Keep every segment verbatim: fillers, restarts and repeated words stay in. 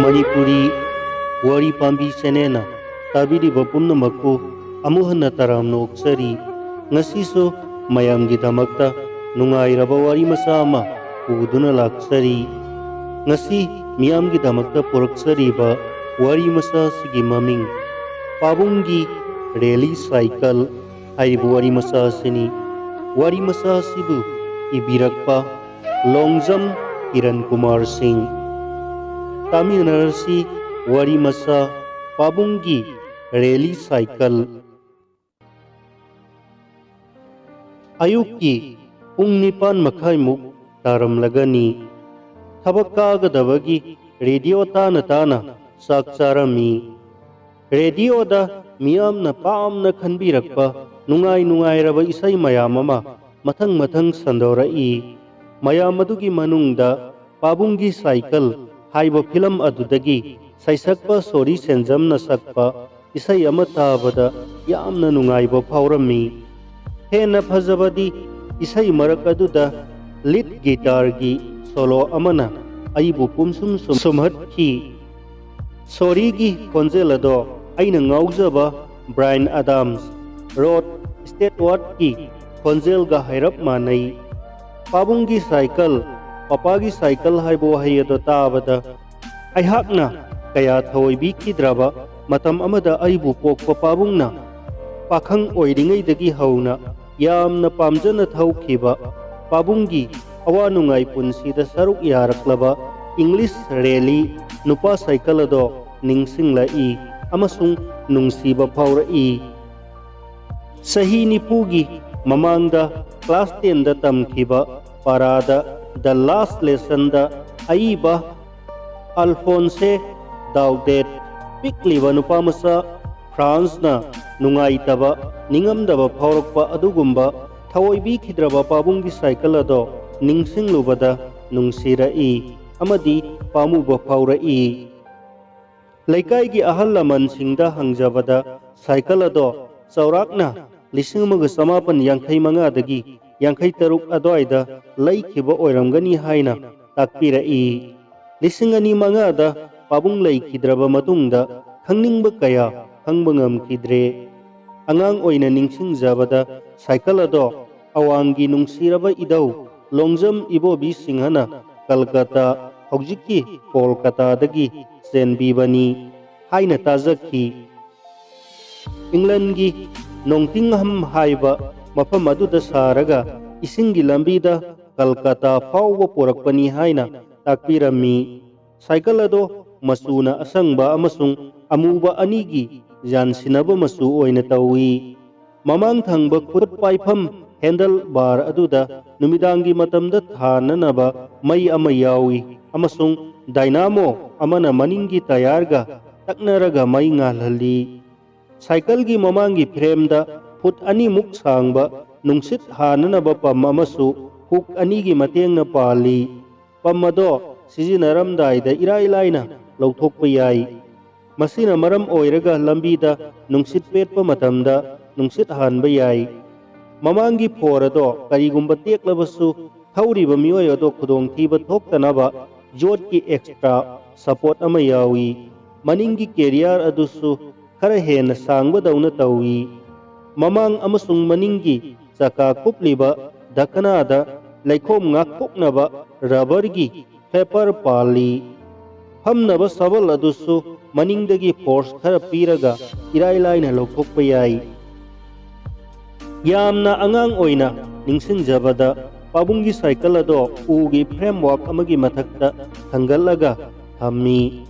ꯃꯅꯤꯄꯨꯔꯤ ꯋꯥꯔꯤ ꯄꯥꯝꯕꯤ ꯆꯦꯅꯦꯜꯅ ꯇꯥꯕꯤꯔꯤꯕ ꯄꯨꯝꯅꯃꯛꯄꯨ ꯑꯃꯨꯛ ꯍꯟꯅ ꯇꯔꯥꯝꯅ ꯑꯣꯛꯆꯔꯤ꯫ ꯉꯁꯤꯁꯨ ꯃꯌꯥꯝꯒꯤꯗꯃꯛꯇ ꯅꯨꯡꯉꯥꯏꯔꯕ ꯋꯥꯔꯤ ꯃꯆꯥ ꯑꯃ ꯄꯨꯗꯨꯅ ꯂꯥꯛꯆꯔꯤ꯫ ꯉꯁꯤ ꯃꯤꯌꯥꯝꯒꯤꯗꯃꯛꯇ ꯄꯨꯔꯛꯆꯔꯤꯕ ꯋꯥꯔꯤ ꯃꯆꯥ ꯑꯁꯤꯒꯤ ꯃꯃꯤꯡ ꯄꯥꯕꯨꯡꯒꯤ ꯔꯦꯂꯤ ꯁꯥꯏꯀꯜ ꯍꯥꯏꯔꯤꯕ ꯋꯥꯔꯤ ꯃꯆꯥ ꯑꯁꯤꯅꯤ꯫ ꯋꯥꯔꯤ ꯃꯆꯥ ꯑꯁꯤꯕꯨ ꯏꯕꯤꯔꯛꯄ ꯂꯣꯡꯖꯝ ꯀꯤꯔꯟ ꯀꯨꯃꯥꯔ ꯁꯤꯡ꯫ ꯇꯥꯃꯤꯟꯅꯔꯁꯤ ꯋꯥꯔꯤ ꯃꯆꯥ ꯄꯥꯕꯨꯡꯒꯤ ꯔꯦꯂꯤ ꯁꯥꯏꯀꯜ꯫ ꯑꯌꯨꯛꯀꯤ ꯄꯨꯡ ꯅꯤꯄꯥꯟ ꯃꯈꯥꯏꯃꯨꯛ ꯇꯥꯔꯝꯂꯒꯅꯤ꯫ ꯊꯕꯛ ꯀꯥꯒꯗꯕꯒꯤ ꯔꯦꯗꯤꯑꯣ ꯇꯥꯅ ꯇꯥꯅ ꯆꯥꯛ ꯆꯥꯔꯝꯃꯤ꯫ ꯔꯦꯗꯤꯑꯣꯗ ꯃꯤꯌꯥꯝꯅ ꯄꯥꯝꯅ ꯈꯟꯕꯤꯔꯛꯄ ꯅꯨꯡꯉꯥꯏ ꯅꯨꯡꯉꯥꯏꯔꯕ ꯏꯁꯩ ꯃꯌꯥꯝ ꯑꯃ ꯃꯊꯪ ꯃꯊꯪ ꯁꯟꯗꯣꯔꯛꯏ꯫ ꯃꯌꯥꯝ ꯑꯗꯨꯒꯤ ꯃꯅꯨꯡꯗ ꯄꯥꯕꯨꯡꯒꯤ ꯁꯥꯏꯀꯜ ꯍꯥꯏꯕ ꯐꯤꯂꯝ ꯑꯗꯨꯗꯒꯤ ꯁꯩꯁꯛꯄ ꯁꯣꯔꯤ ꯁꯦꯟꯖꯝꯅ ꯁꯛꯄ ꯏꯁꯩ ꯑꯃ ꯇꯥꯕꯗ ꯌꯥꯝꯅ ꯅꯨꯡꯉꯥꯏꯕ ꯐꯥꯎꯔꯝꯃꯤ꯫ ꯍꯦꯟꯅ ꯐꯖꯕꯗꯤ ꯏꯁꯩ ꯃꯔꯛ ꯑꯗꯨꯗ ꯂꯤꯗ ꯒꯤꯇꯥꯔꯒꯤ ꯁꯣꯂꯣ ꯑꯃꯅ ꯑꯩꯕꯨ ꯄꯨꯝꯁꯨꯝ ꯁꯨꯝ-, ꯁꯨꯝꯍꯠꯈꯤ꯫ ꯁꯣꯔꯤꯒꯤ ꯈꯣꯟꯖꯦꯜ ꯑꯗꯣ ꯑꯩꯅ ꯉꯥꯎꯖꯕ ꯕ꯭ꯔꯥꯏꯟ ꯑꯗꯥꯝꯁ, ꯔꯣꯗ ꯁ꯭ꯇꯦꯋꯥꯔꯠꯀꯤ ꯈꯣꯟꯖꯦꯜꯒ ꯍꯥꯏꯔꯞ ꯃꯥꯟꯅꯩ꯫ ꯄꯥꯕꯨꯡꯒꯤ ꯁꯥꯏꯀꯜ, ꯄꯄꯥꯒꯤ ꯁꯥꯏꯀꯜ ꯍꯥꯏꯕ ꯋꯥꯍꯩ ꯑꯗꯣ ꯇꯥꯕꯗ ꯑꯩꯍꯥꯛꯅ ꯀꯌꯥ ꯊꯑꯣꯏꯕꯤꯈꯤꯗ꯭ꯔꯕ ꯃꯇꯝ ꯑꯃꯗ ꯑꯩꯕꯨ ꯄꯣꯛꯄ ꯄꯥꯕꯨꯡꯅ ꯄꯥꯈꯪ ꯑꯣꯏꯔꯤꯉꯩꯗꯒꯤ ꯍꯧꯅ ꯌꯥꯝꯅ ꯄꯥꯝꯖꯅ ꯊꯧꯈꯤꯕ ꯄꯥꯕꯨꯡꯒꯤ ꯑꯋꯥ ꯅꯨꯡꯉꯥꯏ ꯄꯨꯟꯁꯤꯗ ꯁꯔꯨꯛ ꯌꯥꯔꯛꯂꯕ ꯏꯪꯂꯤꯁ ꯔꯦꯂꯤ ꯅꯨꯄꯥ ꯁꯥꯏꯀꯜ ꯑꯗꯣ ꯅꯤꯡꯁꯤꯡꯂꯛꯏ ꯑꯃꯁꯨꯡ ꯅꯨꯡꯁꯤꯕ ꯐꯥꯎꯔꯛꯏ꯫ ꯆꯍꯤ ꯅꯤꯐꯨꯒꯤ ꯃꯃꯥꯡꯗ ꯀ꯭ꯂꯥꯁ ꯇꯦꯟꯗ ꯇꯝꯈꯤꯕ ꯄꯥꯔꯥꯗ ꯗ ꯂꯥꯁ ꯂꯦꯁꯟꯗ ꯑꯏꯕ ꯑꯜꯐꯣꯟꯁꯦ ꯗꯥꯎꯗꯦꯠ, ꯄꯤꯛꯂꯤꯕ ꯅꯨꯄꯥ ꯃꯆꯥ ꯐ꯭ꯔꯥꯟꯁꯅ ꯅꯨꯡꯉꯥꯏꯇꯕ, ꯅꯤꯡꯉꯝꯗꯕ ꯐꯥꯎꯔꯛꯄ ꯑꯗꯨꯒꯨꯝꯕ ꯊꯑꯣꯏꯕꯤꯈꯤꯗ꯭ꯔꯕ ꯄꯥꯕꯨꯡꯒꯤ ꯁꯥꯏꯀꯜ ꯑꯗꯣ ꯅꯤꯡꯁꯤꯡꯂꯨꯕꯗ ꯅꯨꯡꯁꯤꯔꯛꯏ ꯑꯃꯗꯤ ꯄꯥꯝꯃꯨꯕ ꯐꯥꯎꯔꯛꯏ꯫ ꯂꯩꯀꯥꯏꯒꯤ ꯑꯍꯜ ꯂꯃꯟꯁꯤꯡꯗ ꯍꯪꯖꯕꯗ ꯁꯥꯏꯀꯜ ꯑꯗꯣ ꯆꯥꯎꯔꯥꯛꯅ ꯂꯤꯁꯤꯡ ꯑꯃꯒ ꯆꯃꯥꯄꯟ ꯌꯥꯡꯈꯩ ꯃꯉꯥꯗꯒꯤ ꯌꯥꯡꯈꯩ ꯇꯔꯨꯛ ꯑꯗꯨꯋꯥꯏꯗ ꯂꯩꯈꯤꯕ ꯑꯣꯏꯔꯝꯒꯅꯤ ꯍꯥꯏꯅ ꯇꯥꯛꯄꯤꯔꯛꯏ꯫ ꯂꯤꯁꯤꯡ ꯑꯅꯤ ꯃꯉꯥꯗ ꯄꯥꯕꯨꯡ ꯂꯩꯈꯤꯗ꯭ꯔꯕ ꯃꯇꯨꯡꯗ ꯈꯪꯅꯤꯡꯕ ꯀꯌꯥ ꯈꯪꯕ ꯉꯝꯈꯤꯗ꯭ꯔꯦ꯫ ꯑꯉꯥꯡ ꯑꯣꯏꯅ ꯅꯤꯡꯁꯤꯡꯖꯕꯗ ꯁꯥꯏꯀꯜ ꯑꯗꯣ ꯑꯋꯥꯡꯒꯤ ꯅꯨꯡꯁꯤꯔꯕ ꯏꯙꯧ ꯂꯣꯡꯖꯝ ꯏꯕꯣꯕꯤ ꯁꯤꯡꯍꯅ ꯀꯜꯀꯇꯥ, ꯍꯧꯖꯤꯛꯀꯤ ꯀꯣꯜꯀꯇꯥꯗꯒꯤ ꯆꯦꯟꯕꯤꯕꯅꯤ ꯍꯥꯏꯅ ꯇꯥꯖꯈꯤ꯫ ꯏꯪꯂꯟꯒꯤ ꯅꯣꯡꯇꯤꯡꯍꯝ ꯍꯥꯏꯕ ꯃꯐꯝ ꯑꯗꯨꯗ ꯁꯥꯔꯒ ꯏꯁꯤꯡꯒꯤ ꯂꯝꯕꯤꯗ ꯀꯜꯀꯇꯥ ꯐꯥꯎꯕ ꯄꯨꯔꯛꯄꯅꯤ ꯍꯥꯏꯅ ꯇꯥꯛꯄꯤꯔꯝꯃꯤ꯫ ꯁꯥꯏꯀꯜ ꯑꯗꯣ ꯃꯆꯨꯅ ꯑꯁꯪꯕ ꯑꯃꯁꯨꯡ ꯑꯃꯨꯕ ꯑꯅꯤꯒꯤ ꯌꯥꯟꯁꯤꯟꯅꯕ ꯃꯆꯨ ꯑꯣꯏꯅ ꯇꯧꯏ꯫ ꯃꯃꯥꯡ ꯊꯪꯕ ꯈꯨꯠ ꯄꯥꯏꯐꯝ ꯍꯦꯟꯗꯜ ꯕꯥꯔ ꯑꯗꯨꯗ ꯅꯨꯃꯤꯗꯥꯡꯒꯤ ꯃꯇꯝꯗ ꯊꯥꯅꯅꯕ ꯃꯩ ꯑꯃ ꯌꯥꯎꯏ ꯑꯃꯁꯨꯡ ꯗꯥꯏꯅꯥꯃꯣ ꯑꯃꯅ ꯃꯅꯤꯡꯒꯤ ꯇꯌꯥꯔꯒ ꯇꯛꯅꯔꯒ ꯃꯩ ꯉꯥꯜꯍꯜꯂꯤ꯫ ꯁꯥꯏꯀꯜꯒꯤ ꯃꯃꯥꯡꯒꯤ ꯐ꯭ꯔꯦꯝꯗ ꯐꯨꯠ ꯑꯅꯤꯃꯨꯛ ꯁꯥꯡꯕ ꯅꯨꯡꯁꯤꯠ ꯍꯥꯟꯅꯅꯕ ꯄꯝ ꯑꯃꯁꯨ ꯍꯨꯛ ꯑꯅꯤꯒꯤ ꯃꯇꯦꯡꯅ ꯄꯥꯜꯂꯤ꯫ ꯄꯝ ꯑꯗꯣ ꯁꯤꯖꯤꯟꯅꯔꯝꯗꯥꯏꯗ ꯏꯔꯥꯏ ꯂꯥꯏꯅ ꯂꯧꯊꯣꯛꯄ ꯌꯥꯏ꯫ ꯃꯁꯤꯅ ꯃꯔꯝ ꯑꯣꯏꯔꯒ ꯂꯝꯕꯤꯗ ꯅꯨꯡꯁꯤꯠ ꯄꯦꯠꯄ ꯃꯇꯝꯗ ꯅꯨꯡꯁꯤꯠ ꯍꯥꯟꯕ ꯌꯥꯏ꯫ ꯃꯃꯥꯡꯒꯤ ꯐꯣꯔ ꯑꯗꯣ ꯀꯔꯤꯒꯨꯝꯕ ꯇꯦꯛꯂꯕꯁꯨ ꯊꯧꯔꯤꯕ ꯃꯤꯑꯣꯏ ꯑꯗꯣ ꯈꯨꯗꯣꯡꯊꯤꯕ ꯊꯣꯛꯇꯅꯕ ꯌꯣꯠꯀꯤ ꯑꯦꯛꯁꯇ꯭ꯔꯥ ꯁꯄꯣꯔꯠ ꯑꯃ ꯌꯥꯎꯏ꯫ ꯃꯅꯤꯡꯒꯤ ꯀꯦꯔꯤꯌꯔ ꯑꯗꯨꯁꯨ ꯈꯔ ꯍꯦꯟꯅ ꯁꯥꯡꯕꯗꯧꯅ ꯇꯧꯏ꯫ ꯃꯃꯥꯡ ꯑꯃꯁꯨꯡ ꯃꯅꯤꯡꯒꯤ ꯆꯀꯥ ꯀꯨꯞꯂꯤꯕ ꯙꯀꯅꯥꯗ ꯂꯩꯈꯣꯝ ꯉꯥꯛꯊꯣꯛꯅꯕ ꯔꯕꯔꯒꯤ ꯐ꯭ꯂꯦꯄꯔ ꯄꯥꯜꯂꯤ꯫ ꯐꯝꯅꯕ ꯁꯕꯜ ꯑꯗꯨꯁꯨ ꯃꯅꯤꯡꯗꯒꯤ ꯐꯣꯔꯁ ꯈꯔ ꯄꯤꯔꯒ ꯏꯔꯥꯏ ꯂꯥꯏꯅ ꯂꯧꯊꯣꯛꯄ ꯌꯥꯏ꯫ ꯌꯥꯝꯅ ꯑꯉꯥꯡ ꯑꯣꯏꯅ ꯅꯤꯡꯁꯤꯡꯖꯕꯗ ꯄꯥꯕꯨꯡꯒꯤ ꯁꯥꯏꯀꯜ ꯑꯗꯣ ꯎꯒꯤ ꯐ꯭ꯔꯦꯝꯋꯥꯔꯛ ꯑꯃꯒꯤ ꯃꯊꯛꯇ ꯊꯥꯡꯒꯠꯂꯒ ꯊꯝꯃꯤ꯫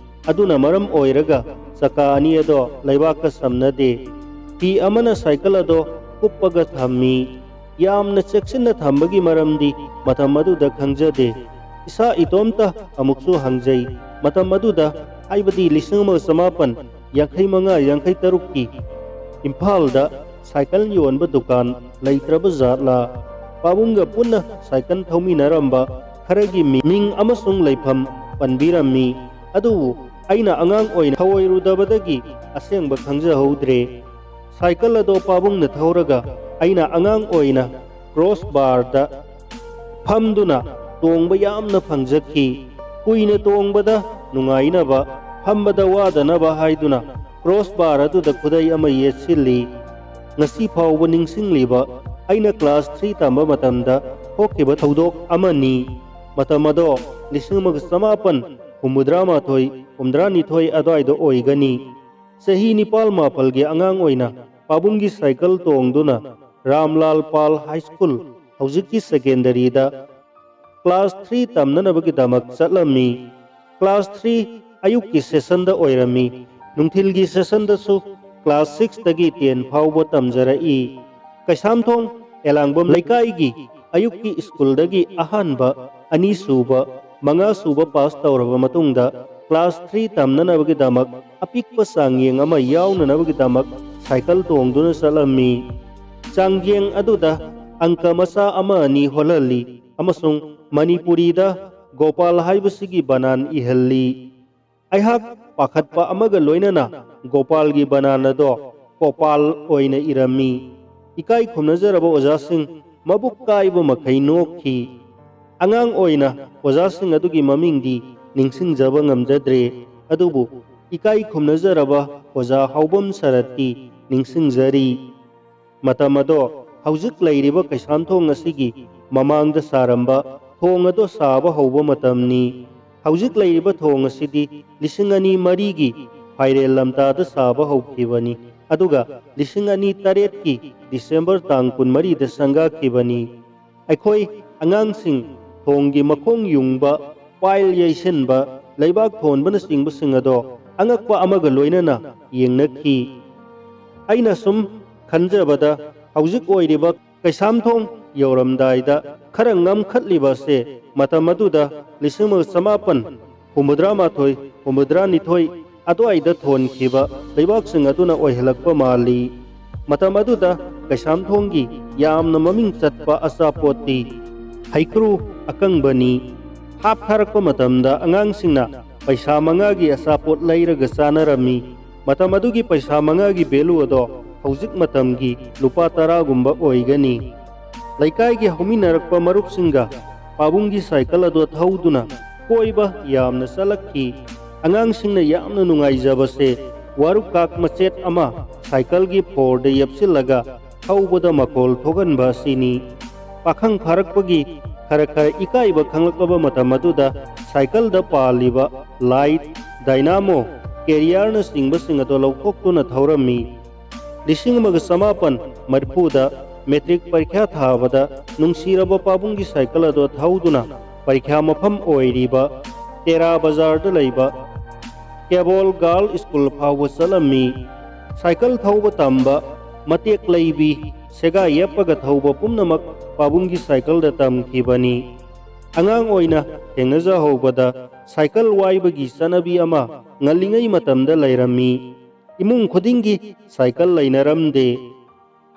ꯑꯗꯨꯅ ꯃꯔꯝ ꯑꯣꯏꯔꯒ ꯆꯀꯥ ꯑꯅꯤ ꯑꯗꯣ ꯂꯩꯕꯥꯛꯀ ꯁꯝꯅꯗꯦ꯫ ꯐꯤ ꯑꯃꯅ ꯁꯥꯏꯀꯜ ꯑꯗꯣ ꯀꯨꯞꯄꯒ ꯊꯝꯃꯤ꯫ ꯌꯥꯝꯅ ꯆꯦꯛꯁꯤꯟꯅ ꯊꯝꯕꯒꯤ ꯃꯔꯝꯗꯤ ꯃꯇꯝ ꯑꯗꯨꯗ ꯈꯪꯖꯗꯦ꯫ ꯏꯁꯥ ꯏꯇꯣꯝꯇ ꯑꯃꯨꯛꯁꯨ ꯍꯪꯖꯩ, ꯃꯇꯝ ꯑꯗꯨꯗ, ꯍꯥꯏꯕꯗꯤ ꯂꯤꯁꯤꯡ ꯑꯃꯒ ꯆꯃꯥꯄꯟ ꯌꯥꯡꯈꯩ ꯃꯉꯥ ꯌꯥꯡꯈꯩ ꯇꯔꯨꯛꯀꯤ ꯏꯝꯐꯥꯜꯗ ꯁꯥꯏꯀꯜ ꯌꯣꯟꯕ ꯗꯨꯀꯥꯟ ꯂꯩꯇ꯭ꯔꯕ ꯖꯥꯠꯂꯥ? ꯄꯥꯕꯨꯡꯒ ꯄꯨꯟꯅ ꯁꯥꯏꯀꯜ ꯊꯧꯃꯤꯟꯅꯔꯝꯕ ꯈꯔꯒꯤ ꯃꯤ-, ꯃꯤꯡ ꯑꯃꯁꯨꯡ ꯂꯩꯐꯝ ꯄꯟꯕꯤꯔꯝꯃꯤ꯫ ꯑꯗꯨꯕꯨ ꯑꯩꯅ ꯑꯉꯥꯡ ꯑꯣꯏꯅ ꯊꯧꯑꯣꯏꯔꯨꯗꯕꯗꯒꯤ ꯑꯁꯦꯡꯕ ꯈꯪꯖꯍꯧꯗ꯭ꯔꯦ꯫ ꯁꯥꯏꯀꯜ ꯑꯗꯣ ꯄꯥꯕꯨꯡꯅ ꯊꯧꯔꯒ ꯑꯩꯅ ꯑꯉꯥꯡ ꯑꯣꯏꯅ ꯀ꯭ꯔꯣꯁ ꯕꯥꯔꯗ ꯐꯝꯗꯨꯅ ꯇꯣꯡꯕ ꯌꯥꯝꯅ ꯐꯪꯖꯈꯤ꯫ ꯀꯨꯏꯅ ꯇꯣꯡꯕꯗ ꯅꯨꯡꯉꯥꯏꯅꯕ, ꯐꯝꯕꯗ ꯋꯥꯗꯅꯕ ꯍꯥꯏꯗꯨꯅ ꯀ꯭ꯔꯣꯁ ꯕꯥꯔ ꯑꯗꯨꯗ ꯈꯨꯗꯩ ꯑꯃ ꯌꯦꯠꯁꯤꯜꯂꯤ꯫ ꯉꯁꯤ ꯐꯥꯎꯕ ꯅꯤꯡꯁꯤꯡꯂꯤꯕ ꯑꯩꯅ ꯀ꯭ꯂꯥꯁ ꯊ꯭ꯔꯤ ꯇꯝꯕ ꯃꯇꯝꯗ ꯊꯣꯛꯈꯤꯕ ꯊꯧꯗꯣꯛ ꯑꯃꯅꯤ꯫ ꯃꯇꯝ ꯑꯗꯣ ꯂꯤꯁꯤꯡ ꯑꯃꯒ ꯆꯃꯥꯄꯟ ꯍꯨꯝꯐꯨꯇꯔꯥ ꯃꯥꯊꯣꯏ, ꯍꯨꯝꯐꯨꯇꯔꯥꯅꯤꯊꯣꯏ ꯑꯗꯨꯋꯥꯏꯗ ꯑꯣꯏꯒꯅꯤ꯫ ꯆꯍꯤ ꯅꯤꯄꯥꯜ ꯃꯥꯄꯜꯒꯤ ꯑꯉꯥꯡ ꯑꯣꯏꯅ ꯄꯥꯕꯨꯡꯒꯤ ꯁꯥꯏꯀꯜ ꯇꯣꯡꯗꯨꯅ ꯔꯥꯝꯂꯥꯜ ꯄꯥꯜ ꯍꯥꯏ ꯁ꯭ꯀꯨꯜ, ꯍꯧꯖꯤꯛꯀꯤ ꯁꯦꯀꯦꯟꯗꯔꯤꯗ, ꯀ꯭ꯂꯥꯁ ꯊ꯭ꯔꯤ ꯇꯝꯅꯅꯕꯒꯤꯗꯃꯛ ꯆꯠꯂꯝꯃꯤ꯫ ꯀ꯭ꯂꯥꯁ ꯊ꯭ꯔꯤ ꯑꯌꯨꯛꯀꯤ ꯁꯦꯁꯟꯗ ꯑꯣꯏꯔꯝꯃꯤ꯫ ꯅꯨꯡꯊꯤꯜꯒꯤ ꯁꯦꯁꯟꯗꯁꯨ ꯀ꯭ꯂꯥꯁ ꯁꯤꯛꯁꯇꯒꯤ ꯇꯦꯟ ꯐꯥꯎꯕ ꯇꯝꯖꯔꯛꯏ꯫ ꯀꯩꯁꯥꯝꯊꯣꯡ ꯑꯦꯂꯥꯡꯕꯝ ꯂꯩꯀꯥꯏꯒꯤ ꯑꯌꯨꯛꯀꯤ ꯁ꯭ꯀꯨꯜꯗꯒꯤ ꯑꯍꯥꯟꯕ, ꯑꯅꯤꯁꯨꯕ, ꯃꯉꯥꯁꯨꯕ ꯄꯥꯁ ꯇꯧꯔꯕ ꯃꯇꯨꯡꯗ ꯀ꯭ꯂꯥꯁ ꯊ꯭ꯔꯤ ꯇꯝꯅꯅꯕꯒꯤꯗꯃꯛ ꯑꯄꯤꯛꯄ ꯆꯥꯡꯌꯦꯡ ꯑꯃ ꯌꯥꯎꯅꯅꯕꯒꯤꯗꯃꯛ ꯁꯥꯏꯀꯜ ꯇꯣꯡꯗꯨꯅ ꯆꯠꯂꯝꯃꯤ꯫ ꯆꯥꯡꯌꯦꯡ ꯑꯗꯨꯗ ꯑꯪꯀ ꯃꯆꯥ ꯑꯃ ꯑꯅꯤ ꯍꯣꯠꯍꯜꯂꯤ ꯑꯃꯁꯨꯡ ꯃꯅꯤꯄꯨꯔꯤꯗ ꯒꯣꯄꯥꯜ ꯍꯥꯏꯕꯁꯤꯒꯤ ꯕꯅꯥꯟ ꯏꯍꯜꯂꯤ꯫ ꯑꯩꯍꯥꯛ ꯄꯥꯈꯠꯄ ꯑꯃꯒ ꯂꯣꯏꯅꯅ ꯒꯣꯄꯥꯜꯒꯤ ꯕꯅꯥꯟ ꯑꯗꯣ ꯀꯣꯄꯥꯜ ꯑꯣꯏꯅ ꯏꯔꯝꯃꯤ꯫ ꯏꯀꯥꯏ ꯈꯨꯝꯅꯖꯔꯕ ꯑꯣꯖꯥꯁꯤꯡ ꯃꯕꯨꯛ ꯀꯥꯏꯕ ꯃꯈꯩ ꯅꯣꯛꯈꯤ꯫ ꯑꯉꯥꯡ ꯑꯣꯏꯅ ꯑꯣꯖꯥꯁꯤꯡ ꯑꯗꯨꯒꯤ ꯃꯃꯤꯡꯗꯤ ꯅꯤꯡꯁꯤꯡꯖꯕ ꯉꯝꯖꯗ꯭ꯔꯦ, ꯑꯗꯨꯕꯨ ꯏꯀꯥꯏ ꯈꯨꯝꯅꯖꯔꯕ ꯑꯣꯖꯥ ꯍꯥꯎꯕꯝ ꯁꯔꯠꯇꯤ ꯅꯤꯡꯁꯤꯡꯖꯔꯤ꯫ ꯃꯇꯝ ꯑꯗꯣ ꯍꯧꯖꯤꯛ ꯂꯩꯔꯤꯕ ꯀꯩꯁꯥꯝꯊꯣꯡ ꯑꯁꯤꯒꯤ ꯃꯃꯥꯡꯗ ꯁꯥꯔꯝꯕ ꯊꯣꯡ ꯑꯗꯣ ꯁꯥꯕ ꯍꯧꯕ ꯃꯇꯝꯅꯤ꯫ ꯍꯧꯖꯤꯛ ꯂꯩꯔꯤꯕ ꯊꯣꯡ ꯑꯁꯤꯗꯤ ꯂꯤꯁꯤꯡ ꯑꯅꯤ ꯃꯔꯤꯒꯤ ꯐꯥꯏꯔꯦꯜ ꯂꯝꯇꯥꯗ ꯁꯥꯕ ꯍꯧꯈꯤꯕꯅꯤ, ꯑꯗꯨꯒ ꯂꯤꯁꯤꯡ ꯑꯅꯤ ꯇꯔꯦꯠꯀꯤ ꯗꯤꯁꯦꯝꯕꯔ ꯇꯥꯡ ꯀꯨꯟꯃꯔꯤꯗ ꯁꯪꯒꯥꯈꯤꯕꯅꯤ꯫ ꯑꯩꯈꯣꯏ ꯑꯉꯥꯡꯁꯤꯡ ꯊꯣꯡꯒꯤ ꯃꯈꯣꯡ ꯌꯨꯡꯕ, ꯄꯥꯏꯜ ꯌꯩꯁꯤꯟꯕ, ꯂꯩꯕꯥꯛ ꯊꯣꯟꯕꯅꯆꯤꯡꯕꯁꯤꯡ ꯑꯗꯣ ꯑꯉꯛꯄ ꯑꯃꯒ ꯂꯣꯏꯅꯅ ꯌꯦꯡꯅꯈꯤ꯫ ꯑꯩꯅ ꯁꯨꯝ ꯈꯟꯖꯕꯗ, ꯍꯧꯖꯤꯛ ꯑꯣꯏꯔꯤꯕ ꯀꯩꯁꯥꯝꯊꯣꯡ ꯌꯧꯔꯝꯗꯥꯏꯗ ꯈꯔ ꯉꯝꯈꯠꯂꯤꯕ ꯑꯁꯦ ꯃꯇꯝ ꯑꯗꯨꯗ ꯂꯤꯁꯤꯡ ꯑꯃꯒ ꯆꯃꯥꯄꯟ ꯍꯨꯝꯐꯨꯇꯔꯥ ꯃꯥꯊꯣꯏ, ꯍꯨꯝꯐꯨꯇꯔꯥ ꯅꯤꯊꯣꯏ ꯑꯗꯨꯋꯥꯏꯗ ꯊꯣꯟꯈꯤꯕ ꯂꯩꯕꯥꯛꯁꯤꯡ ꯑꯗꯨꯅ ꯑꯣꯏꯍꯜꯂꯛꯄ ꯃꯥꯜꯂꯤ꯫ ꯃꯇꯝ ꯑꯗꯨꯗ ꯀꯩꯁꯥꯝꯊꯣꯡꯒꯤ ꯌꯥꯝꯅ ꯃꯃꯤꯡ ꯆꯠꯄ ꯑꯆꯥꯄꯣꯠꯇꯤ ꯍꯩꯀ꯭ꯔꯨ ꯑꯀꯪꯕꯅꯤ꯫ ꯍꯥꯞꯊꯔꯛꯄ ꯃꯇꯝꯗ ꯑꯉꯥꯡꯁꯤꯡꯅ ꯄꯩꯁꯥ ꯃꯉꯥꯒꯤ ꯑꯆꯥꯄꯣꯠ ꯂꯩꯔꯒ ꯆꯥꯅꯔꯝꯃꯤ꯫ ꯃꯇꯝ ꯑꯗꯨꯒꯤ ꯄꯩꯁꯥ ꯃꯉꯥꯒꯤ ꯚꯦꯂꯨ ꯑꯗꯣ ꯍꯧꯖꯤꯛ ꯃꯇꯝꯒꯤ ꯂꯨꯄꯥ ꯇꯔꯥꯒꯨꯝꯕ ꯑꯣꯏꯒꯅꯤ꯫ ꯂꯩꯀꯥꯏꯒꯤ ꯍꯧꯃꯤꯟꯅꯔꯛꯄ ꯃꯔꯨꯞꯁꯤꯡꯒ ꯄꯥꯕꯨꯡꯒꯤ ꯁꯥꯏꯀꯜ ꯑꯗꯨ ꯊꯧꯗꯨꯅ ꯀꯣꯏꯕ ꯌꯥꯝꯅ ꯆꯠꯂꯛꯈꯤ꯫ ꯑꯉꯥꯡꯁꯤꯡꯅ ꯌꯥꯝꯅ ꯅꯨꯡꯉꯥꯏꯖꯕꯁꯦ ꯋꯥꯔꯨꯀꯥꯛ ꯃꯆꯦꯠ ꯑꯃ ꯁꯥꯏꯀꯜꯒꯤ ꯐꯣꯔꯗ ꯌꯦꯞꯁꯤꯜꯂꯒ ꯊꯧꯕꯗ ꯃꯈꯣꯜ ꯊꯣꯛꯍꯟꯕ ꯑꯁꯤꯅꯤ꯫ ꯄꯥꯈꯪ ꯐꯥꯔꯛꯄꯒꯤ ꯈꯔ ꯈꯔ ꯏꯀꯥꯏꯕ ꯈꯪꯂꯛꯂꯕ ꯃꯇꯝ ꯑꯗꯨꯗ ꯁꯥꯏꯀꯜꯗ ꯄꯥꯜꯂꯤꯕ ꯂꯥꯏꯠ, ꯗꯥꯏꯅꯥꯃꯣ, ꯀꯦꯔꯤꯌꯔꯅꯆꯤꯡꯕꯁꯤꯡ ꯑꯗꯨ ꯂꯧꯊꯣꯛꯇꯨꯅ ꯊꯧꯔꯝꯃꯤ꯫ ꯂꯤꯁꯤꯡ ꯑꯃꯒ ꯆꯃꯥꯄꯟ ꯃꯔꯤꯐꯨꯗ ꯃꯦꯇ꯭ꯔꯤꯛ ꯄꯔꯤꯈ꯭ꯌꯥ ꯊꯥꯕꯗ ꯅꯨꯡꯁꯤꯔꯕ ꯄꯥꯕꯨꯡꯒꯤ ꯁꯥꯏꯀꯜ ꯑꯗꯨ ꯊꯧꯗꯨꯅ ꯄꯔꯤꯈ꯭ꯌꯥ ꯃꯐꯝ ꯑꯣꯏꯔꯤꯕ ꯇꯦꯔꯥ ꯕꯖꯥꯔꯗ ꯂꯩꯕ ꯀꯦꯕꯣꯜ ꯒꯥꯔꯜ ꯁ꯭ꯀꯨꯜ ꯐꯥꯎꯕ ꯆꯠꯂꯝꯃꯤ꯫ ꯁꯥꯏꯀꯜ ꯊꯧꯕ ꯇꯝꯕ, ꯃꯇꯦꯛ ꯂꯩꯕꯤ, ꯁꯦꯒꯥ ꯌꯦꯞꯄꯒ ꯊꯧꯕ ꯄꯨꯝꯅꯃꯛ ꯄꯥꯕꯨꯡꯒꯤ ꯁꯥꯏꯀꯜꯗ ꯇꯝꯈꯤꯕꯅꯤ꯫ ꯑꯉꯥꯡ ꯑꯣꯏꯅ ꯊꯦꯡꯅꯖꯍꯧꯕꯗ ꯁꯥꯏꯀꯜ ꯋꯥꯏꯕꯒꯤ ꯆꯠꯅꯕꯤ ꯑꯃ ꯉꯜꯂꯤꯉꯩ ꯃꯇꯝꯗ ꯂꯩꯔꯝꯃꯤ꯫ ꯏꯃꯨꯡ ꯈꯨꯗꯤꯡꯒꯤ ꯁꯥꯏꯀꯜ ꯂꯩꯅꯔꯝꯗꯦ꯫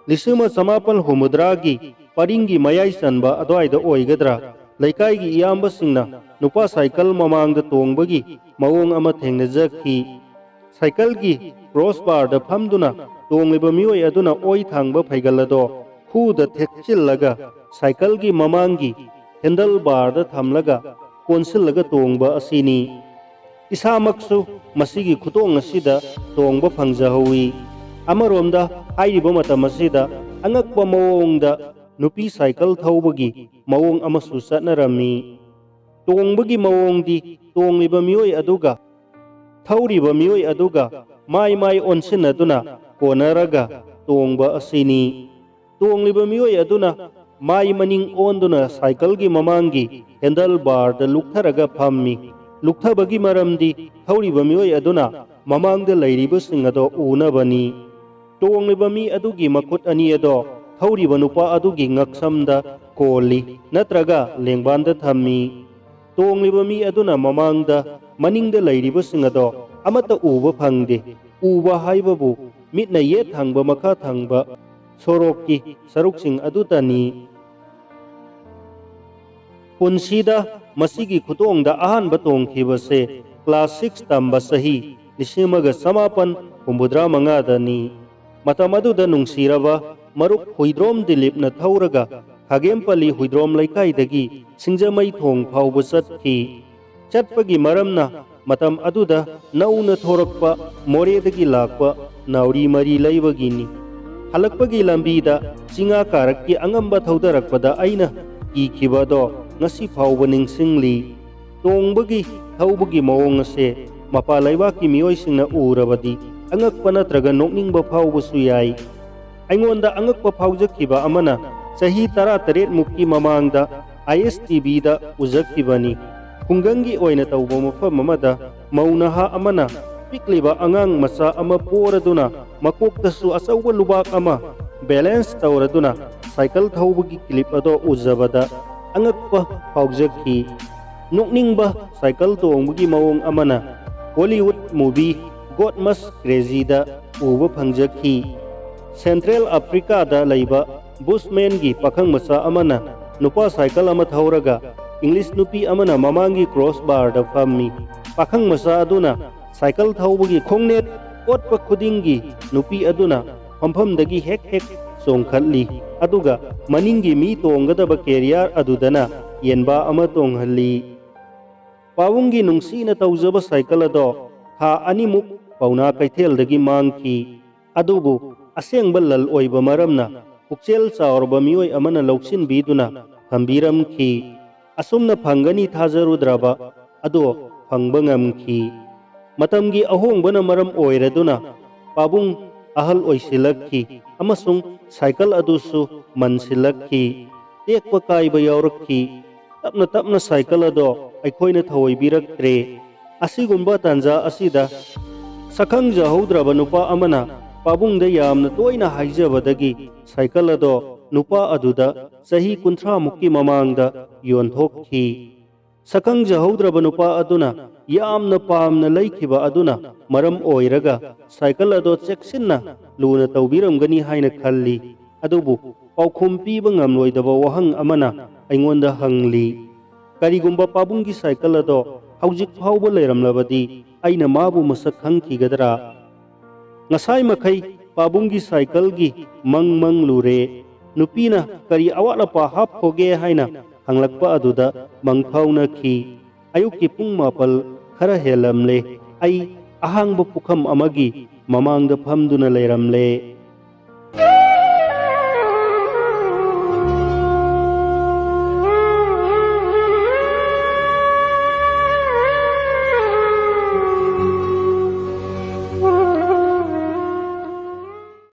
ꯂꯤꯁꯤꯡ ꯑꯃ ꯆꯃꯥꯄꯜ ꯍꯨꯝꯐꯨꯇꯔꯥꯒꯤ ꯄꯔꯤꯡꯒꯤ ꯃꯌꯥꯏ ꯆꯟꯕ ꯑꯗꯨꯋꯥꯏꯗ ꯑꯣꯏꯒꯗ꯭ꯔꯥ, ꯂꯩꯀꯥꯏꯒꯤ ꯏꯌꯥꯝꯕꯁꯤꯡꯅ ꯅꯨꯄꯥ ꯁꯥꯏꯀꯜ ꯃꯃꯥꯡꯗ ꯇꯣꯡꯕꯒꯤ ꯃꯑꯣꯡ ꯑꯃ ꯊꯦꯡꯅꯖꯈꯤ꯫ ꯁꯥꯏꯀꯜꯒꯤ ꯀ꯭ꯔꯣꯁ ꯕꯥꯔꯗ ꯐꯝꯗꯨꯅ ꯇꯣꯡꯂꯤꯕ ꯃꯤꯑꯣꯏ ꯑꯗꯨꯅ ꯑꯣꯏ ꯊꯥꯡꯕ ꯐꯩꯒꯜ ꯑꯗꯣ ꯈꯨꯗ ꯊꯦꯛꯆꯤꯜꯂꯒ ꯁꯥꯏꯀꯜꯒꯤ ꯃꯃꯥꯡꯒꯤ ꯍꯦꯟꯗꯜ ꯕꯥꯔꯗ ꯊꯝꯂꯒ ꯀꯣꯟꯁꯤꯜꯂꯒ ꯇꯣꯡꯕ ꯑꯁꯤꯅꯤ꯫ ꯏꯁꯥꯃꯛꯁꯨ ꯃꯁꯤꯒꯤ ꯈꯨꯇꯣꯡ ꯑꯁꯤꯗ ꯇꯣꯡꯕ ꯐꯪꯖꯍꯧꯋꯤ꯫ ꯑꯃꯔꯣꯝꯗ ꯍꯥꯏꯔꯤꯕ ꯃꯇꯝ ꯑꯁꯤꯗ ꯑꯉꯛꯄ ꯃꯑꯣꯡꯗ ꯅꯨꯄꯤ ꯁꯥꯏꯀꯜ ꯊꯧꯕꯒꯤ ꯃꯑꯣꯡ ꯑꯃꯁꯨ ꯆꯠꯅꯔꯝꯃꯤ꯫ ꯇꯣꯡꯕꯒꯤ ꯃꯑꯣꯡꯗꯤ ꯇꯣꯡꯂꯤꯕ ꯃꯤꯑꯣꯏ ꯑꯗꯨꯒ ꯊꯧꯔꯤꯕ ꯃꯤꯑꯣꯏ ꯑꯗꯨꯒ ꯃꯥꯏ ꯃꯥꯏ ꯑꯣꯟꯁꯤꯟꯅꯗꯨꯅ ꯀꯣꯟꯅꯔꯒ ꯇꯣꯡꯕ ꯑꯁꯤꯅꯤ꯫ ꯇꯣꯡꯂꯤꯕ ꯃꯤꯑꯣꯏ ꯑꯗꯨꯅ ꯃꯥꯏ ꯃꯅꯤꯡ ꯑꯣꯟꯗꯨꯅ ꯁꯥꯏꯀꯜꯒꯤ ꯃꯃꯥꯡꯒꯤ ꯍꯦꯟꯗꯜ ꯕꯥꯔꯗ ꯂꯨꯞꯊꯔꯒ ꯐꯝꯃꯤ꯫ ꯂꯨꯞꯊꯕꯒꯤ ꯃꯔꯝꯗꯤ ꯊꯧꯔꯤꯕ ꯃꯤꯑꯣꯏ ꯑꯗꯨꯅ ꯃꯃꯥꯡꯗ ꯂꯩꯔꯤꯕꯁꯤꯡ ꯑꯗꯣ ꯎꯅꯕꯅꯤ꯫ ꯇꯣꯡꯂꯤꯕ ꯃꯤ ꯑꯗꯨꯒꯤ ꯃꯈꯨꯠ ꯑꯅꯤ ꯑꯗꯣ ꯊꯧꯔꯤꯕ ꯅꯨꯄꯥ ꯑꯗꯨꯒꯤ ꯉꯛꯁꯝꯗ ꯀꯣꯜꯂꯤ ꯅꯠꯇ꯭ꯔꯒ ꯂꯦꯡꯕꯥꯟꯗ ꯊꯝꯃꯤ꯫ ꯇꯣꯡꯂꯤꯕ ꯃꯤ ꯑꯗꯨꯅ ꯃꯃꯥꯡꯗ, ꯃꯅꯤꯡꯗ ꯂꯩꯔꯤꯕꯁꯤꯡ ꯑꯗꯣ ꯑꯃꯠꯇ ꯎꯕ ꯐꯪꯗꯦ꯫ ꯎꯕ ꯍꯥꯏꯕꯕꯨ ꯃꯤꯠꯅ ꯌꯦꯠ ꯊꯪꯕ, ꯃꯈꯥ ꯊꯪꯕ ꯁꯣꯔꯣꯛꯀꯤ ꯁꯔꯨꯛꯁꯤꯡ ꯑꯗꯨꯇꯅꯤ꯫ ꯄꯨꯟꯁꯤꯗ ꯃꯁꯤꯒꯤ ꯈꯨꯇꯣꯡꯗ ꯑꯍꯥꯟꯕ ꯇꯣꯡꯈꯤꯕꯁꯦ ꯀ꯭ꯂꯥꯁ ꯁꯤꯛꯁ ꯇꯝꯕ ꯆꯍꯤ ꯂꯤꯁꯤꯡ ꯑꯃꯒ ꯆꯃꯥꯄꯟ ꯍꯨꯝꯐꯨꯇꯔꯥ ꯃꯉꯥꯗꯅꯤ꯫ ꯃꯇꯝ ꯑꯗꯨꯗ ꯅꯨꯡꯁꯤꯔꯕ ꯃꯔꯨꯞ ꯍꯨꯏꯗ꯭ꯔꯣꯝ ꯗꯤꯂꯤꯞꯅ ꯊꯧꯔꯒ ꯈꯥꯒꯦꯝꯄꯜꯂꯤ ꯍꯨꯏꯗ꯭ꯔꯣꯝ ꯂꯩꯀꯥꯏꯗꯒꯤ ꯁꯤꯡꯖꯃꯩ ꯊꯣꯡ ꯐꯥꯎꯕ ꯆꯠꯈꯤ꯫ ꯆꯠꯄꯒꯤ ꯃꯔꯝꯅ ꯃꯇꯝ ꯑꯗꯨꯗ ꯅꯧꯅ ꯊꯣꯔꯛꯄ ꯃꯣꯔꯦꯗꯒꯤ ꯂꯥꯛꯄ ꯅꯥꯎꯔꯤ ꯃꯔꯤ ꯂꯩꯕꯒꯤꯅꯤ꯫ ꯍꯜꯂꯛꯄꯒꯤ ꯂꯝꯕꯤꯗ ꯆꯤꯡꯉꯥ ꯀꯥꯔꯛꯀꯤ ꯑꯉꯝꯕ ꯊꯧꯗꯔꯛꯄꯗ ꯑꯩꯅ ꯀꯤꯈꯤꯕꯗꯣ ꯉꯁꯤ ꯐꯥꯎꯕ ꯅꯤꯡꯁꯤꯡꯂꯤ꯫ ꯇꯣꯡꯕꯒꯤ, ꯊꯧꯕꯒꯤ ꯃꯑꯣꯡ ꯑꯁꯦ ꯃꯄꯥꯟ ꯂꯩꯕꯥꯛꯀꯤ ꯃꯤꯑꯣꯏꯁꯤꯡꯅ ꯎꯔꯕꯗꯤ ꯑꯉꯛꯄ ꯅꯠꯇ꯭ꯔꯒ ꯅꯣꯛꯅꯤꯡꯕ ꯐꯥꯎꯕꯁꯨ ꯌꯥꯏ꯫ ꯑꯩꯉꯣꯟꯗ ꯑꯉꯛꯄ ꯐꯥꯎꯖꯈꯤꯕ ꯑꯃꯅ, ꯆꯍꯤ ꯇꯔꯥꯇꯔꯦꯠ ꯃꯨꯛꯀꯤ ꯃꯃꯥꯡꯗ ꯑꯥꯏ ꯑꯦꯁ ꯇꯤ ꯚꯤꯗ ꯎꯖꯈꯤꯕꯅꯤ꯫ ꯈꯨꯡꯒꯪꯒꯤ ꯑꯣꯏꯅ ꯇꯧꯕ ꯃꯐꯝ ꯑꯃꯗ ꯃꯧ ꯅꯍꯥ ꯑꯃꯅ ꯄꯤꯛꯂꯤꯕ ꯑꯉꯥꯡ ꯃꯆꯥ ꯑꯃ ꯄꯣꯔꯗꯨꯅ ꯃꯀꯣꯛꯇꯁꯨ ꯑꯆꯧꯕ ꯂꯨꯕꯥꯛ ꯑꯃ ꯕꯦꯂꯦꯟꯁ ꯇꯧꯔꯗꯨꯅ ꯁꯥꯏꯀꯜ ꯊꯧꯕꯒꯤ ꯀ꯭ꯂꯤꯞ ꯑꯗꯣ ꯎꯖꯕꯗ ꯑꯉꯛꯄ ꯐꯥꯎꯖꯈꯤ꯫ ꯅꯣꯛꯅꯤꯡꯕ ꯁꯥꯏꯀꯜ ꯇꯣꯡꯕꯒꯤ ꯃꯑꯣꯡ ꯑꯃꯅ ꯍꯣꯂꯤꯋꯨꯗ ꯃꯨꯚꯤ ꯒꯣꯗ ꯃꯁ ꯀ꯭ꯔꯦꯖꯤꯗ ꯎꯕ ꯐꯪꯖꯈꯤ꯫ ꯁꯦꯟꯇ꯭ꯔꯦꯜ ꯑꯐ꯭ꯔꯤꯀꯥꯗ ꯂꯩꯕ ꯕꯨꯁꯃꯦꯟꯒꯤ ꯄꯥꯈꯪ ꯃꯆꯥ ꯑꯃꯅ ꯅꯨꯄꯥ ꯁꯥꯏꯀꯜ ꯑꯃ ꯊꯧꯔꯒ ꯏꯪꯂꯤꯁ ꯅꯨꯄꯤ ꯑꯃꯅ ꯃꯃꯥꯡꯒꯤ ꯀ꯭ꯔꯣꯁ ꯕꯥꯔꯗ ꯐꯝꯃꯤ꯫ ꯄꯥꯈꯪ ꯃꯆꯥ ꯑꯗꯨꯅ ꯁꯥꯏꯀꯜ ꯊꯧꯕꯒꯤ ꯈꯣꯡꯅꯦꯠ ꯑꯣꯠꯄ ꯈꯨꯗꯤꯡꯒꯤ ꯅꯨꯄꯤ ꯑꯗꯨꯅ ꯐꯝꯐꯝꯗꯒꯤ ꯍꯦꯛ ꯍꯦꯛ ꯆꯣꯡꯈꯠꯂꯤ, ꯑꯗꯨꯒ ꯃꯅꯤꯡꯒꯤ ꯃꯤ ꯇꯣꯡꯒꯗꯕ ꯀꯦꯔꯤꯌꯔ ꯑꯗꯨꯗꯅ ꯌꯦꯟꯕꯥ ꯑꯃ ꯇꯣꯡꯍꯜꯂꯤ꯫ ꯄꯥꯕꯨꯡꯒꯤ ꯅꯨꯡꯁꯤꯅ ꯇꯧꯖꯕ ꯁꯥꯏꯀꯜ ꯑꯗꯣ ꯊꯥ ꯑꯅꯤꯃꯨꯛ ꯄꯥꯎꯅꯥ ꯀꯩꯊꯦꯜꯗꯒꯤ ꯃꯥꯡꯈꯤ꯫ ꯑꯗꯨꯕꯨ ꯑꯁꯦꯡꯕ ꯂꯜ ꯑꯣꯏꯕ ꯃꯔꯝꯅ ꯄꯨꯛꯆꯦꯜ ꯆꯥꯎꯔꯕ ꯃꯤꯑꯣꯏ ꯑꯃꯅ ꯂꯧꯁꯤꯟꯕꯤꯗꯨꯅ ꯊꯝꯕꯤꯔꯝꯈꯤ꯫ ꯑꯁꯨꯝꯅ ꯐꯪꯒꯅꯤ ꯊꯥꯖꯔꯨꯗ꯭ꯔꯕ ꯑꯗꯣ ꯐꯪꯕ ꯉꯝꯈꯤ꯫ ꯃꯇꯝꯒꯤ ꯑꯍꯣꯡꯕꯅ ꯃꯔꯝ ꯑꯣꯏꯔꯗꯨꯅ ꯄꯥꯕꯨꯡ ꯑꯍꯜ ꯑꯣꯏꯁꯤꯜꯂꯛꯈꯤ ꯑꯃꯁꯨꯡ ꯁꯥꯏꯀꯜ ꯑꯗꯨꯁꯨ ꯃꯟꯁꯤꯜꯂꯛꯈꯤ꯫ ꯇꯦꯛꯄ ꯀꯥꯏꯕ ꯌꯥꯎꯔꯛꯈꯤ꯫ ꯇꯞꯅ ꯇꯞꯅ ꯁꯥꯏꯀꯜ ꯑꯗꯣ ꯑꯩꯈꯣꯏꯅ ꯊꯧꯑꯣꯏꯕꯤꯔꯛꯇ꯭ꯔꯦ꯫ ꯑꯁꯤꯒꯨꯝꯕ ꯇꯥꯟꯖꯥ ꯑꯁꯤꯗ ꯁꯛꯈꯪꯖꯍꯧꯗ꯭ꯔꯕ ꯅꯨꯄꯥ ꯑꯃꯅ ꯄꯥꯕꯨꯡꯗ ꯌꯥꯝꯅ ꯇꯣꯏꯅ ꯍꯥꯏꯖꯕꯗꯒꯤ ꯁꯥꯏꯀꯜ ꯑꯗꯣ ꯅꯨꯄꯥ ꯑꯗꯨꯗ ꯆꯍꯤ ꯀꯨꯟꯊ꯭ꯔꯥ ꯃꯨꯛꯀꯤ ꯃꯃꯥꯡꯗ ꯌꯣꯟꯊꯣꯛꯈꯤ꯫ ꯁꯛꯈꯪꯖꯍꯧꯗ꯭ꯔꯕ ꯅꯨꯄꯥ ꯑꯗꯨꯅ ꯌꯥꯝꯅ ꯄꯥꯝꯅ ꯂꯩꯈꯤꯕ ꯑꯗꯨꯅ ꯃꯔꯝ ꯑꯣꯏꯔꯒ ꯁꯥꯏꯀꯜ ꯑꯗꯣ ꯆꯦꯛꯁꯤꯟꯅ ꯂꯨꯅ ꯇꯧꯕꯤꯔꯝꯒꯅꯤ ꯍꯥꯏꯅ ꯈꯜꯂꯤ꯫ ꯑꯗꯨꯕꯨ ꯄꯥꯎꯈꯨꯝ ꯄꯤꯕ ꯉꯝꯂꯣꯏꯗꯕ ꯋꯥꯍꯪ ꯑꯃꯅ ꯑꯩꯉꯣꯟꯗ ꯍꯪꯂꯤ꯫ ꯀꯔꯤꯒꯨꯝꯕ ꯄꯥꯕꯨꯡꯒꯤ ꯁꯥꯏꯀꯜ ꯑꯗꯣ ꯍꯧꯖꯤꯛ ꯐꯥꯎꯕ ꯂꯩꯔꯝꯂꯕꯗꯤ ꯑꯩꯅ ꯃꯥꯕꯨ ꯃꯁꯛ ꯈꯪꯈꯤꯒꯗ꯭ꯔꯥ? ꯉꯁꯥꯏ ꯃꯈꯩ ꯄꯥꯕꯨꯡꯒꯤ ꯁꯥꯏꯀꯜꯒꯤ ꯃꯪ ꯃꯪꯂꯨꯔꯦ꯫ ꯅꯨꯄꯤꯅ ꯀꯔꯤ ꯑꯋꯥꯠ ꯑꯄꯥ ꯍꯥꯞꯈꯣꯒꯦ ꯍꯥꯏꯅ ꯍꯪꯂꯛꯄ ꯑꯗꯨꯗ ꯃꯪꯐꯥꯎꯅꯈꯤ꯫ ꯑꯌꯨꯛꯀꯤ ꯄꯨꯡ ꯃꯥꯄꯜ ꯈꯔ ꯍꯦꯜꯂꯝꯂꯦ꯫ ꯑꯩ ꯑꯍꯥꯡꯕ ꯄꯨꯈꯝ ꯑꯃꯒꯤ ꯃꯃꯥꯡꯗ ꯐꯝꯗꯨꯅ ꯂꯩꯔꯝꯂꯦ꯫